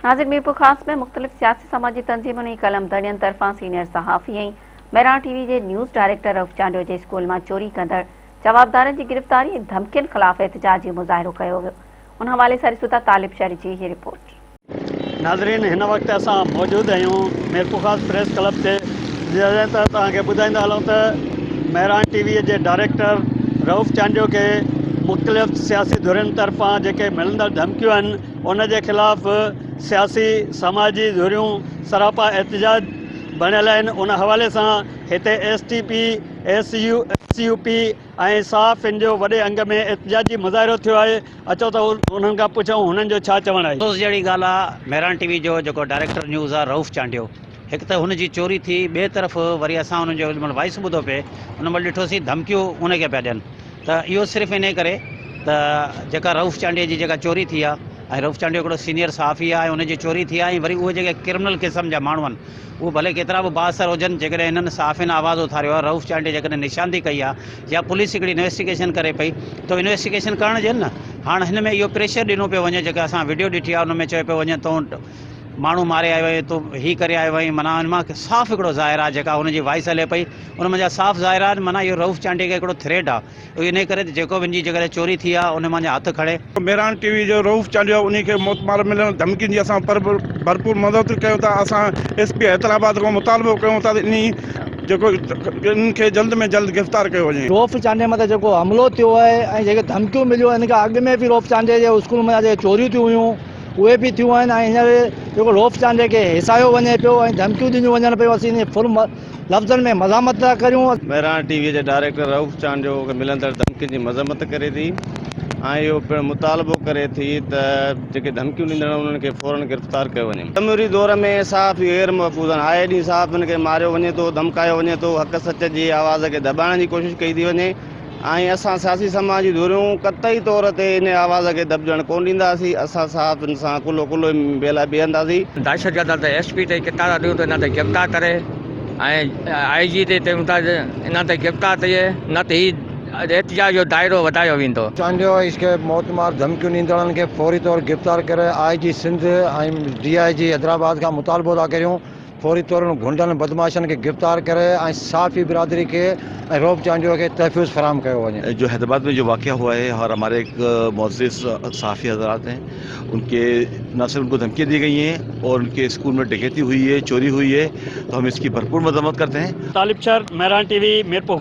ناظرين ميرپورخاص ۾ مختلف سياسي سماجي تنظيمن ۽ قلم ڌڻين طرفان سينيئر صحافي ۽ مهراڻ ٽي وي جي نيوز ڊائريڪٽر رئوف چانڊيو جي اسڪول مان چوري ڪندڙ جوابدارن جي گرفتاري ۽ ڌمڪين خلاف احتجاجي مظاهرو ڪيو ويو ان حوالي سان ڏسون ٿا طالب شهري جي هي رپورٽ. ناظرين هن وقت اسان موجود آهيون ميرپورخاص پريس ڪلب تي جڏهن ته توهان کي ٻڌائيندا هلون ته مهراڻ ٽي وي جي ڊائريڪٽر رئوف چانڊيو کي مختلف سياسي ڌرين طرفان جيڪي ملندڙ ڌمڪيون آهن ان جي خلاف سياسي سماجي ڌريون سراپا احتجاج بڻيل آهن ان حوالي سان هتي S T P, S U S U P ۽ صحافين جو وڏي انگ ۾ احتجاجي مظاهرو ٿيو آهي اچو ته انهن کان پڇون هنن جو ڇا چوڻ آهي. افسوس جهڙي ڳالهه آ مهراڻ ٽي وي جو جيڪو ڊائريڪٽر نيوز آ رئوف چانڊيو هڪ ته هن جي چوري ٿي ٻئي طرف وري اسان انهن جو جيڏي مهل وائس ٻڌو پئي ان مهل ڏٺوسين ڌمڪيون ان کي پيا ڏين ته اهو صرف انهي ڪري ته جيڪا رئوف چانڊيي جي جيڪا چوري ٿي آ ۽ رئوف چانڊيو هڪڙو سينيئر صحافي آ ۽ ان جي چوري ٿي آ ۽ وري اهي جيڪي ڪرمنل قسم جا ماڻهو آهن اهي ڀلي ڪيترا به بااثر هجن جيڪڏهن انهن صحافين آواز اٿاريو آ رئوف چانڊيي جيڪڏهن نشاندهي ڪئي آ يا پوليس هڪڙي انويسٽيگيشن ڪري پئي ته انويسٽيگيشن ڪرڻ ڏين نه هاڻ هن ۾ اهو پريشر ڏنو پيو وڃي جيڪا اسان وڊيو ڏٺي آ ان ۾ چيو پيو وڃي تون ماڻهو ماري آيو آهين تون هي ڪري آيو آهين معنيٰ ان مان صاف هڪڙو ظاهر آ جيڪا هن جي وائس هلي پئي ان منجهان صاف ظاهر آهي معنيٰ اهو رئوف چانڊيي کي هڪڙو ٿريٽ آهي اهو انهي ڪري ته جيڪو به هن جي جيڪڏهن چوري ٿي آهي ان منجهان هٿ کڻي. مهراڻ ٽي وي جو رئوف چانڊيو انهي کي موتمار ملڻ ڌمڪين جي اسان ڀرپور مذمت ڪيون ٿا اسان ايس پي حيدرآباد کان مطالبو ڪيون ٿا ته انهي جيڪو انهن کي جلد ۾ جلد گرفتار ڪيو وڃي. رئوف چانڊيي مٿان جيڪو حملو ٿيو آهي ۽ جيڪي ڌمڪيون مليون آهن ان کان اڳ ۾ به رئوف چانڊيي جي اسڪول منجهان جيڪي چوريون ٿيون هيون اهي به ٿيون آهن ۽ هينئر جيڪو رئوف چانڊيي کي هيسايو وڃي پيو ۽ ڌمڪيون ڏنيون وڃن پيون اسين انهي فل لفظن ۾ مزاحمت ٿا ڪريون. مهراڻ ٽي وي جي ڊائريڪٽر رئوف چانڊيو کي ملندڙ ڌمڪين جي مذمت ڪري ٿي ۽ اهو پڻ مطالبو ڪري ٿي ته جيڪي ڌمڪيون ڏيندڙ آهن انهن کي فورن گرفتار ڪيو وڃي. جمهوري دور ۾ صحافي غير محفوظ آهن، آئي ڏينهن صحافين کي ماريو وڃي ٿو، ڌمڪايو وڃي ٿو، حق سچ جي آواز کي دٻائڻ جي ڪوشش ڪئي ٿي وڃي. ۽ اسان سياسي سماجي ڌريون قطعي طور تي انهي آواز کي دٻجڻ ڪونه ڏينداسين، اسان صحافين سان ڪلهو ڪلهي ۾ ملائي بيهنداسين. دهشتگردن تي ايس پي تي ڪتارا ڏيون ته انهن تي گرفتار ڪري ۽ آء جي تي چيون ٿا ته انهن تي گرفتار ٿئي نه ته هي احتجاج جو دائرو وڌايو ويندو. چانڊيو ۽ کي موتمار ڌمڪيون ڏيندڙن کي فوري طور گرفتار ڪري I G Sindh ۽ D I G Hyderabad کان مطالبو ٿا ڪريون فوري طور ان غنڊن بدمعاشن کي گرفتار ڪري ۽ صحافي برادري کي ۽ رعب چانڊيو کي تحفظ فراهم ڪيو وڃي. جو حيدرآباد ۾ جو واقعه هوا هي اور هماري ايڪ معزز صحافي حضرات هين ان ڪي نه صرف ان ڪو ڌمڪيان the گئي هين اور ان ڪي اسڪول ۾ ڊڪيتي هئي هي چوري هئي هي تو هم اس ڪي ڀرپور مذمت ڪرتي هين. طالب شھر، مهراڻ ٽي وي، ميرپور.